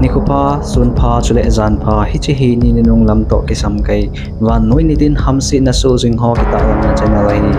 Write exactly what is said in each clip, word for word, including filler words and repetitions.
Nikho pha, sun pha, chule jan pha, hiche hi ni nunung lam toh kisam kei. Vannoi nitin hamsetna soh jing ho kitahlanna channel ahi.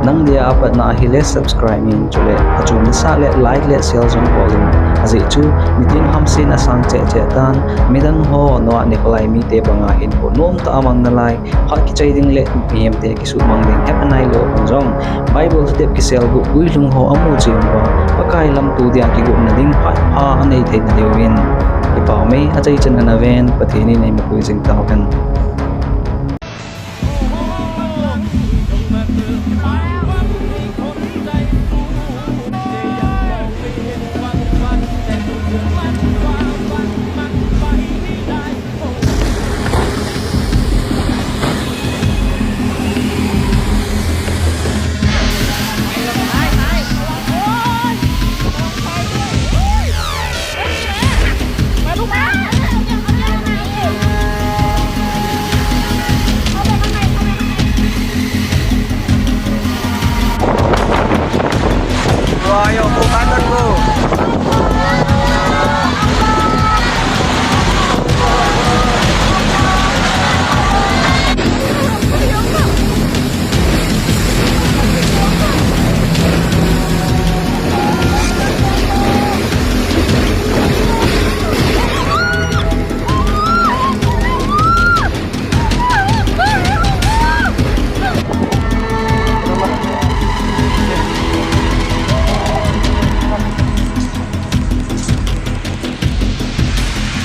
Nang dia apatna ahile subscribe in, chule achom nasah le like le share jong bol in. Ajeh chu nitin hamsetna sang cheh cheh tan, midang ho noah nikho lai mite banga hinkho nomtah a mang nalai, phat kichai ding le mihemte kisuhmang ding hepha nailou hon jong, Bible step kiselguh guilhung ho amu cheh uva, Pakai lamto dia kigotna ding phat pha anei theina diuvin, kipah mei achaichan ana ven, Pathen in eimapui jing tauhen.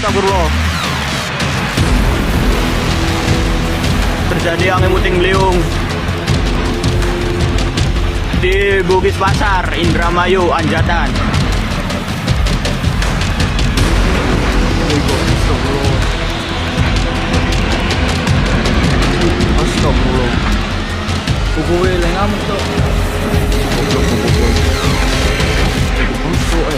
Astagfirullah. Terjadi angin puting beliung di Bugis Pasar, Indramayu, Anjatan. Astagfirullah. Astagfirullah. Kukuwe lenga muto. Kukuwe.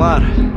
Par.